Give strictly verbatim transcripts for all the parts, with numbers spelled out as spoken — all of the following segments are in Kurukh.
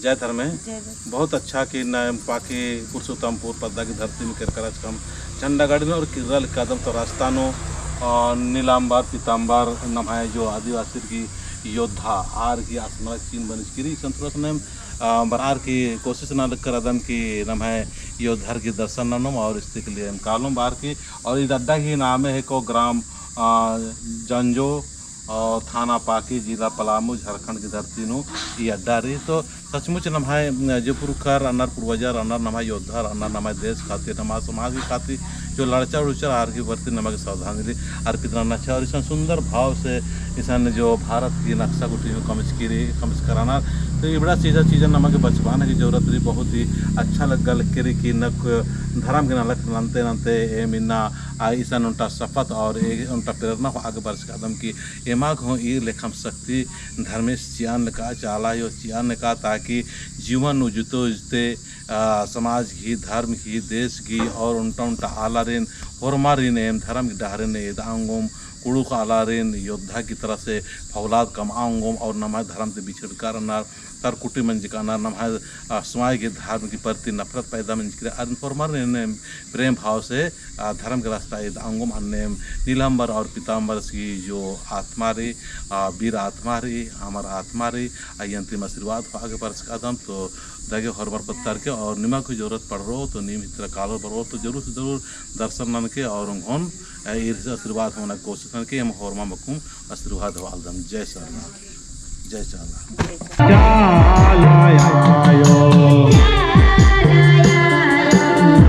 जय धर्मे। जय धर्मे। बहुत अच्छा कि नम पाकी पुरुषोत्तमपुर पद्दा की धरती में केरका रहचकम झंडा गाड़िन और किर्रा लिक्कादम तो रास्ता नू, अ, नीलाम्बर पीताम्बर नम्है जो आदिवासी की योद्धा आर की स्मारक चिन्ह बनिचकी रई, इसन थोड़ा सा नम, अ, बरअर की कोशिश नना लक्कर अदम कि नम्है योद्धार की दर्शन ननोम और इसके लिए हम कालोम बरअर की। और इद अड्डा ही नामे हेको ग्राम, अ, जंजो, अ, थाना पाकी, जिला पलामू, झारखंड की धरती नू ई अड्डा रई। तो सचमुच नम्है, अ, जो पुरखर रअनर, पूर्वजर रअनर, नम्है योद्धा रअनर, नम्है देश खातिर, नम्है समाज की खातिर जो लड़चर उड़चर आर की प्रति नमा गे सावधानी रई। अर पिदना नछा और इसन सुंदर भाव से इसन जो भारत की नक्शा गुट्ठी हूँ कमचकी रई, कमचका रअनर। तो इबड़ा चीजा, चीजा नमा गे बचबाना की जरूरत रई। बहुत ही अच्छा लग्गा लक्की रई कि नक धर्म के नलख नन्ते नन्ते एम इन्ना, आ, इसन ओन्टा शपथ और ए, ओन्टा प्रेरणा हूँ आगे बरचका अदम कि एमा गे हूँ ई लेखम शक्ति धर्मेस चिअन लक्का, चाला अयो चिअन लक्का, ताकि जीवन नू जुतो जुते, आ, समाज गही, धर्म गही, देश गही और ओन्टा ओन्टा आलारिन, होरमारिन एम धर्म गही डहरेन एदा ओंगोम, कुँड़ुख़ आलारिन योद्धा की तरह से फौलाद कमआ ओंगोम और नम्है धर्म ती बिछड़का रअनर, तरकुटी मंजका रअनर, नम्है, आ, समाज गही धर्म की प्रति नफरत पैदा मंजकी रई, अर होरमारिन एम प्रेम भाव से, आ, धर्म के रास्ता एदा ओंगोम। अन्नेम नीलाम्बर और पीताम्बर की जो आत्मा रई, आ, वीर आत्मा रई, अमर आत्मा रई, अय्यन ती एम आशीर्वाद हूँ आगे बरचका अदम। तो दगे होरमर पत्तर के और निमा गे जरूरत पड़रओ तो नीम इतरा कालोर बरओ तो जरूर से जरूर दर्शन ननके और ओंगोन, आ, ईर से आशीर्वाद होना कोशिश ननके, एम होरमर मकुम आशीर्वाद हूँ आलदम। जय सरना। जय चाला। चाला आयो।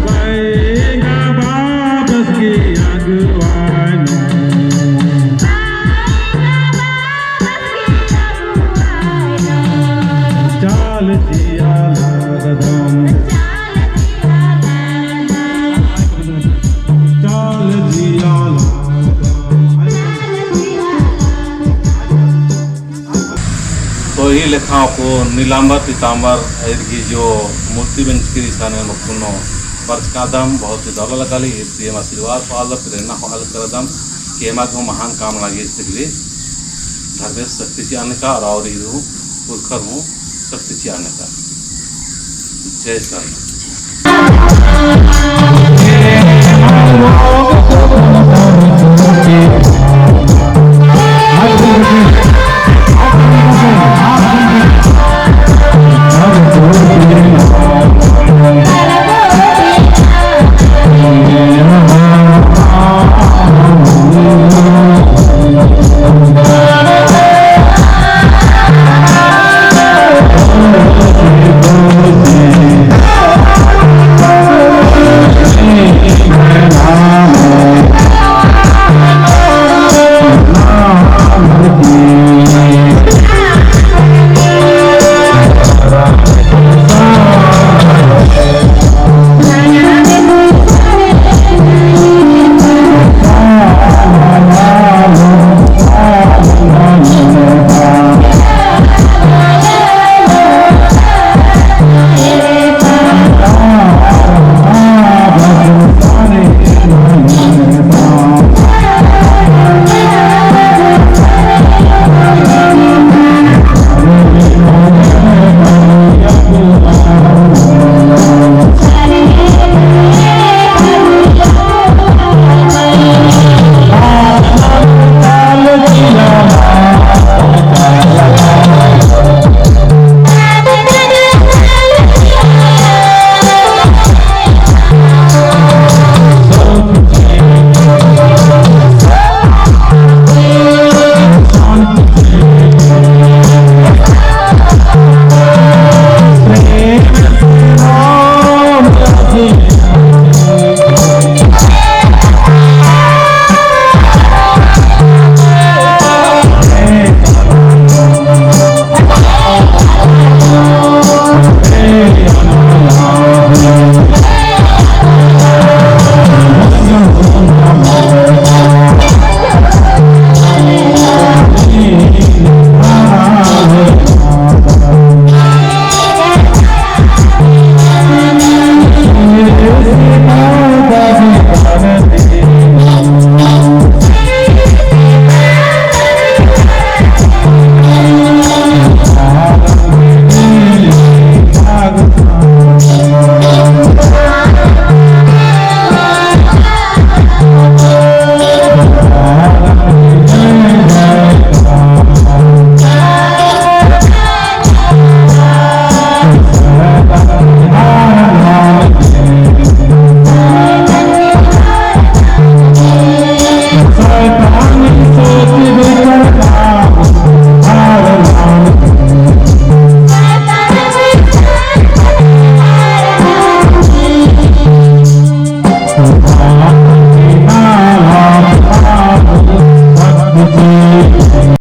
बैगा बाबस की अगुवाई नू। चाल जिया लादम। चाल जिया लादम। तो ई लेखा ओक्कु नीलाम्बर पीताम्बर अइर गही जो मूर्ति बंचकी रई इसन एम ओक्कुन बरचका अदम बहुत ही दौला लगा ली, ईर ती एम आशीर्वाद पाल प्रेरणा पाल करदम कि एमा गे हूँ महान काम लगी सकली। धर्मेस शक्ति चिअन का और ईर हूँ पुरखर हूँ शक्ति चिअन का। जय सरना।